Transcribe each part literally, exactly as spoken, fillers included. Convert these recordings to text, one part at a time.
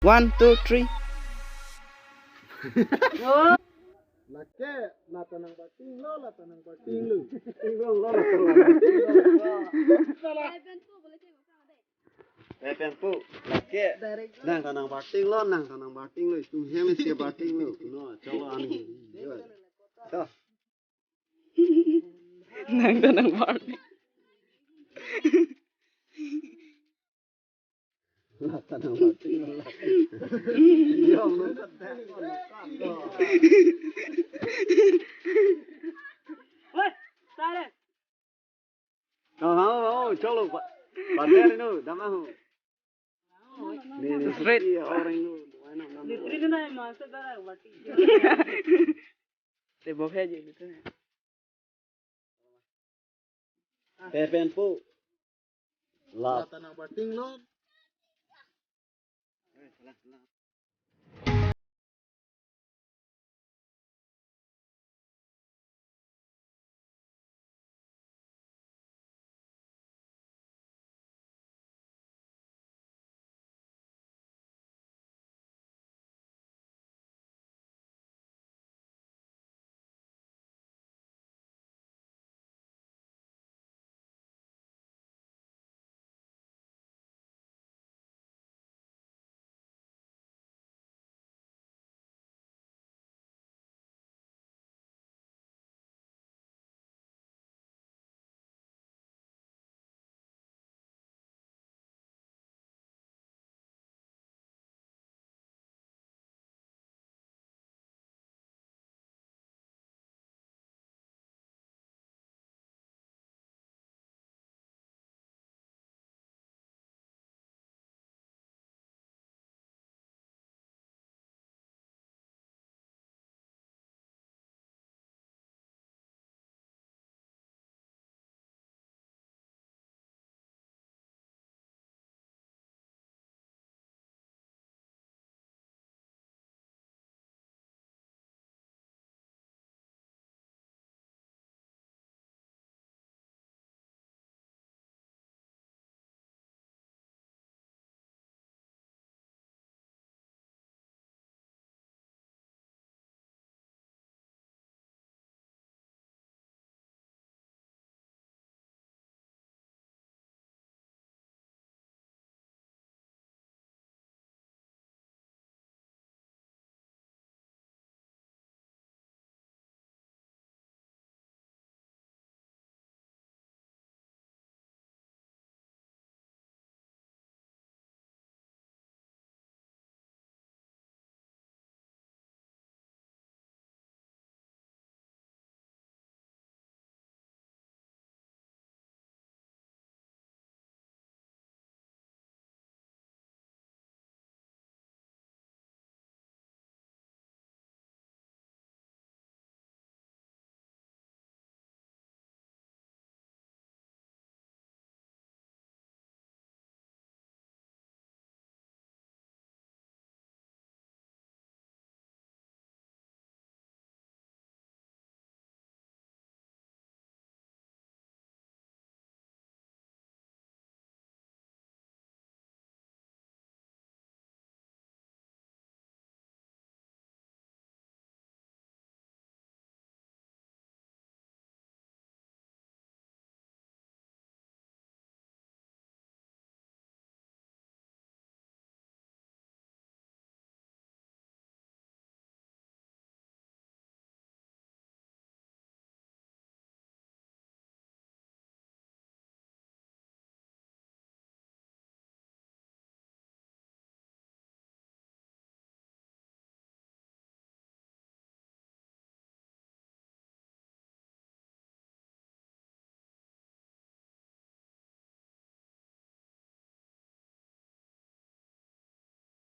One, two, three. Lake, lata nangbating lo, lata nangbating lo. Ting lo, lo, lata nangbating lo. Eh, pen pu, lake. Nang ta nangbating lo, nang ta nangbating lo. Itum hem isi bating lo. No, cholo ani. To. Nang ta nangbating. Lata nangbating lo. Yo, no, no, no. Woi, sare. Oh, oh, oh, cholo, pa-, pader no, dama ho. Ni, ni, straight. Orang no, why not, no? Litri na masa dara bati. Te bo hai je, litri. Te pen pu. Lap. Lata nangbating lo.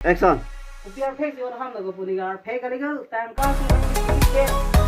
Action. Kopi arphek si ot ham lo ko puni ga arphek kali ko tangka si.